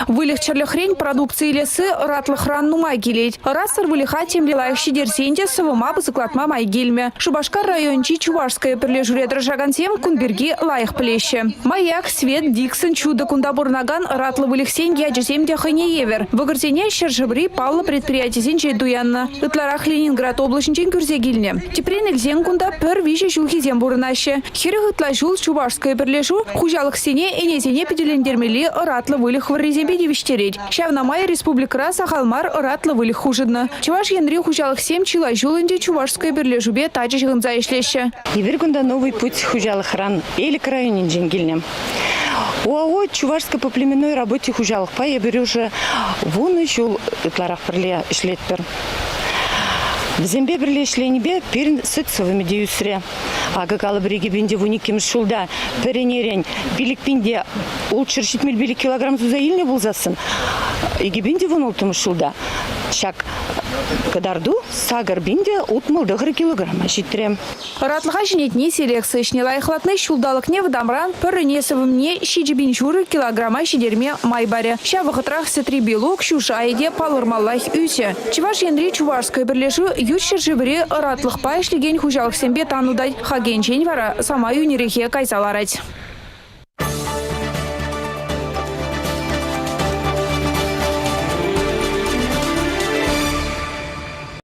Выльӑх-чӗрлӗхрен продукци илесси ӑратлӑхран нумай килет. Ӑратсӑр выльӑха темле лайӑх ҫитерсен те сӑвӑма пысӑклатма май килмӗ. Шупашкар районӗнчи Чувашское пӗрлешӳре тӑрӑшакансем кун пирки лайӑх пӗлеҫҫӗ. Маяк, Свет, Диксон, Чудо кунта пурӑнакан ӑратлӑ выльӑхсен ячӗсем те хӑйне евӗр. Вӑкӑрсене ҫӗршыври паллӑ предприятисенче туяннӑ. Ытларах Ленинград облаҫӗнчен кӳрсе килнӗ. Тӗпрен илсен кунта пӗр виҫӗ ҫулхисем пурӑнаҫҫӗ. 40 ытла ҫул Чувашское пӗрлешӳ хуҫалӑхсене ӗнесене пӗтӗлентермелли ӑратлӑ выльӑх вӑррисемпе тивӗҫтерет. Ҫавна май республикӑра сахал мар ӑратлӑ выльӑх хушӑннӑ. Чӑваш Енри хуҫалӑхсем чылай ҫул ӗнтӗ Чувашское пӗрлешӳпе тачӑ ҫыхӑнса ӗҫлеҫҫӗ. Эпир кунта Новый путь хуҫалӑхран Элӗк районӗнчен килнӗ. ОАО «Чувашское по племенной работе» хуҫалӑхпа эпир уже вунӑ ҫул ытларах пӗрле ӗҫлетпӗр. Вӗсемпе пӗрле ӗҫленипе пирӗн сӗт сӑвӑмӗ те ӳсрӗ. Акӑ калӑпӑр 2012 ҫулта пӗр ӗнерен 5 пин те 675 килограмм суса илнӗ пулсассӑн 2016 ҫулта ҫак кӑтарту 8 069 килограмма ҫитрӗ. Ӑратлӑха ҫӗнетни, селекци ӗҫне лайӑхлатни ҫулталӑкне вӑтамран пӗр ӗне сӑвӑмне 7,5 килограмма ҫитерме май парӗ. Ҫав вӑхӑтрах сӗтри белок, ҫу шайӗ те палӑрмаллах ӳсӗ. Чӑваш Енри Чувашское пӗрлешӳ ют ҫӗршыври ӑратлӑхпа ӗҫлекен хуҫалӑхсемпе тан утать, хакӗнчен вара самай йӳнӗрехе кайса ларать.